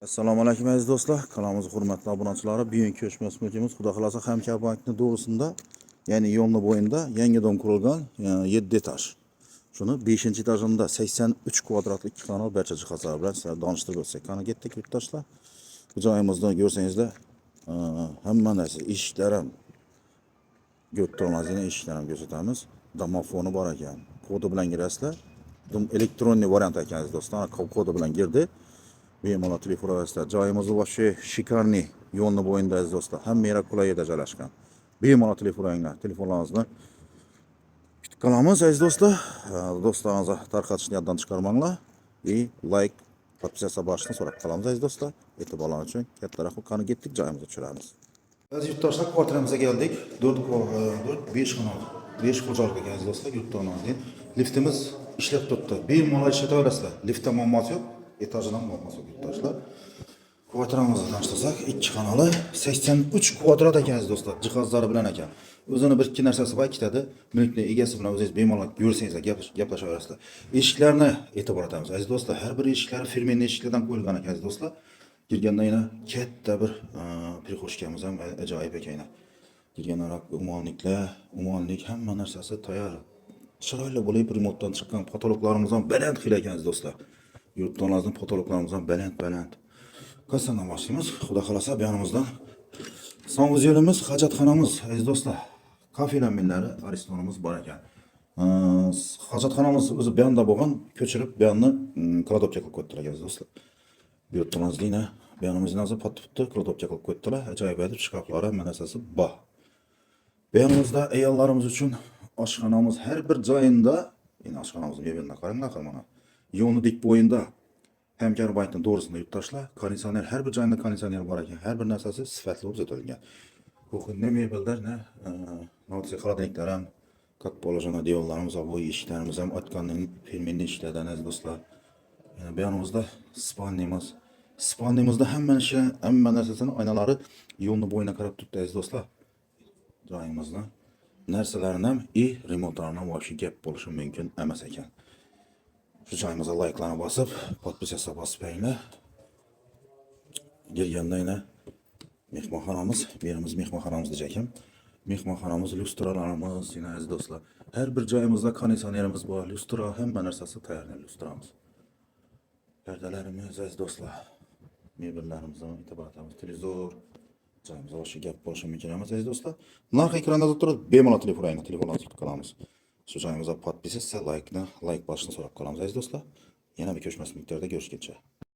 Assalomu alaykum, aziz do'stlar, kanalimiz hurmatli obunachilari. Bugun ko'chmas mulkimiz, xudo xohlasa, Hamkor bankni to'g'risida, ya'ni yo'lni bo'yida yangidan qurilgan 7 etaj. Shuni 5 etajida 83 kvadratli 2 xonali barcha jihozlar bilan sizlarni tanishtirib o'tsak. Qani, ketdik, yurtdoshlar. Bu joyimizni ko'rsangizlar, hamma narsa, eshiklar ham ko'rib turamiz, yana eshiklar ham ko'rsatamiz. Domofoni bor ekan. Kodi bilan kirasizlar. Электронный variant ekan, aziz do'stlar. Kodi bilan girdi. Bemalol telefon olasizlar. Joyimiz вообще шикарный, yo'lni bo'yida, aziz do'stlar. Hamma yer qulay yerda joylashgan. Bemalol telefon olinglar. Telefonlaringizni kutib qolamiz, aziz do'stlar. Do'stlaringizga tarqatishni yoddan chiqarmanglar. И лайк, подписаться bosishni so'rab qolamiz, aziz do'stlar. E'tiborlaringiz uchun katta rahmat. Qani, ketdik, joyimizga tushiramiz. Aziz yurtdoshlar, kvartiramizga keldik. 4 4 5 xona. 5 xo'jalik ekan, aziz do'stlar, yurtdoshlar. Liftimiz ishlab turibdi. Bemalol ishlataverasizlar. Liftda muammosi yo'q, etajidan muammosi yo'q, yurtdoshlar. Kvartiramizni tanishtirsak, 2 xonali, 83 kvadrat ekan, aziz do'stlar, jihozlari bilan ekan. O'zini bir ikki narsasi bor, ikkitadi. Mulkni egasi bilan o'zingiz bemalol ko'rsangizlar, gaplashaverasizlar. Eshiklarni e'tibor etamiz, aziz do'stlar. Har bir eshiklari фирменный eshiklardan qo'yilgan ekan, aziz do'stlar. Kirganda yana katta bir прихожка miz ham ajoyib ekan yana. Kirgandan умывальник lar, умывальник, hamma narsasi tayyor. Chiroyli bo'lib remontdan chiqqan, потолок larimiz ham baland xil ekan, aziz do'stlar. Yurtdoshlarning потолок larimiz ham baland-baland. Qaysidan boshlaymiz? Xudo xohlasa, bu yonimizdan санузел imiz, hojatxonamiz, aziz do'stlar. Kafel millari, Aristonimiz bor ekan. Hojatxonamiz o'zi bu yoqda bo'lgan, ko'chirib bu yoqni кладовка qilib qo'ydilar, aziz do'stlar. Bu yurtimizda bu yonimizni hozir patni кладовка qilib qo'ydilar. Ajoyib etib shkaflari, hamma narsasi bor. Bu yonimizda ayollarimiz uchun oshxonamiz har bir joyida, endi oshxonamiz mebelini qaranglar mana. Yo'lni dik bo'yida, Hamkor bankning to'g'risida, yurtdoshlar, konditsioner, har bir joyida konditsioner bor ekan. Har bir narsasi sifatli bo'lib o'tilgan. Кухонный mebellar, ne, notsi холодильник lar ham, как положено, divanlarimiz, bu eshiklarimiz ham Otkonning фирменный eshiklardan, aziz do'stlar. Yana bu yonimizda спальный miz. Спальный mizda hamma ishi, hamma narsasini oynalari yo'lni bo'yina qarab turibdi, aziz do'stlar. Joyimizni narsalarini ham и remontlarini ham вообще gap bo'lishi mumkin emas ekan. Shu joyimizga layklarni bosib, подписаться bosib qo'yinglar. Kirganda yana mehmonxonamiz, bu yerimiz mehmonxonamiz dejakim. Mehmonxonamiz, lyustralarimiz, yana, aziz do'stlar. Har bir joyimizda konditsionerimiz bor, lyustra, hamma narsasi tayyor, lyustramiz. Pardalarimiz, aziz do'stlar. Mebellarimizni e'tibor etamiz. Televizor, joyimizda вообще gap bo'lishi mumkin emas, aziz do'stlar. Narx ekranda turadi, bemalol telefon telefonlarni kutib qolamiz. Shu joyimizga подписаться, laykni, layk bosishni so'rab qolamiz, aziz do'stlar. Yana bir ko'chmas mulklarda ko'rishguncha.